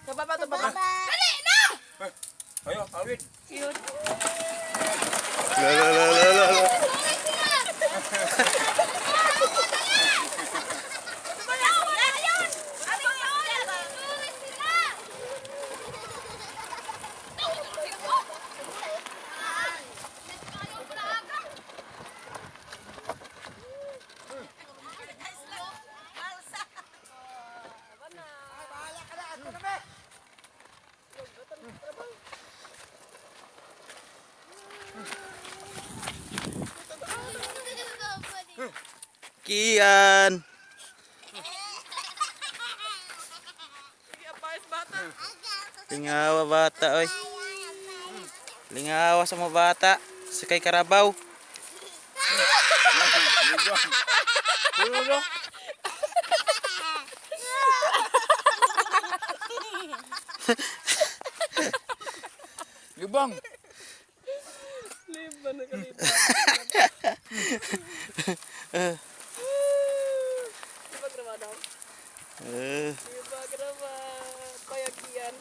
Sa baba, sa baba. Baba. Ayo, awit. Cute. La la la la la la. Kian. Sige, apayos bata. Lingawa bata oy. Lingawa sa mga bata. Sakay karabaw. Ulo. Libang. Liba na kaliba. Di ba graba daw? Eh, Di ba graba? Payagian.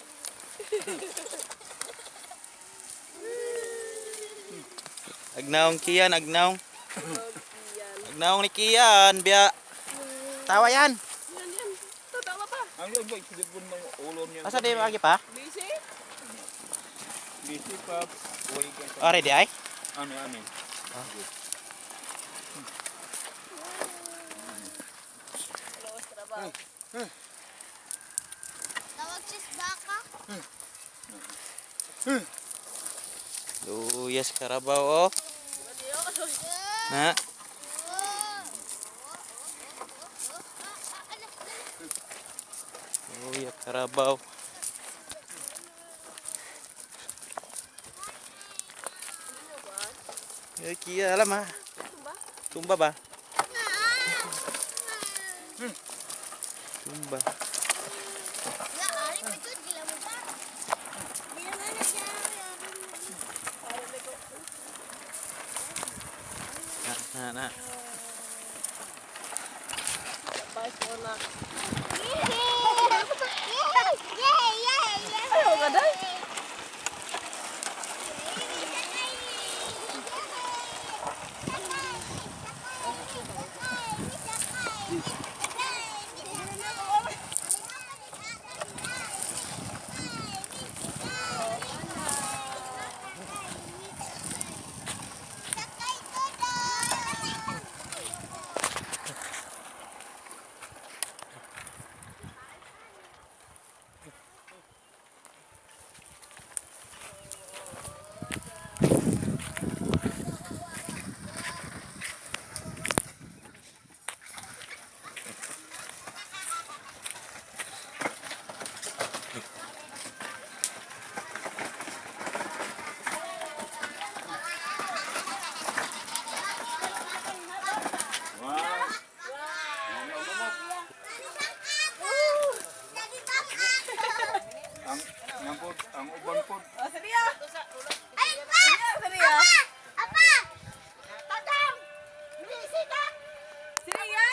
Agnaong Kian, agnaong. Payagian. Agnaong ni Kian, biya. Tawa yan. Yan, yan. Tatawa pa. Ano ba isilipon ng ulo niya? Asa di lagi pa? Busy? Busy pa. Uwi ka sa- Ore di ay. Ano, ano? Los, trabaho. Tawag sis baka. Luyas karabaw oh. Na. Luya karabaw. Eh, Kia, alam ah. Tumba? Tumba ba? Tumba.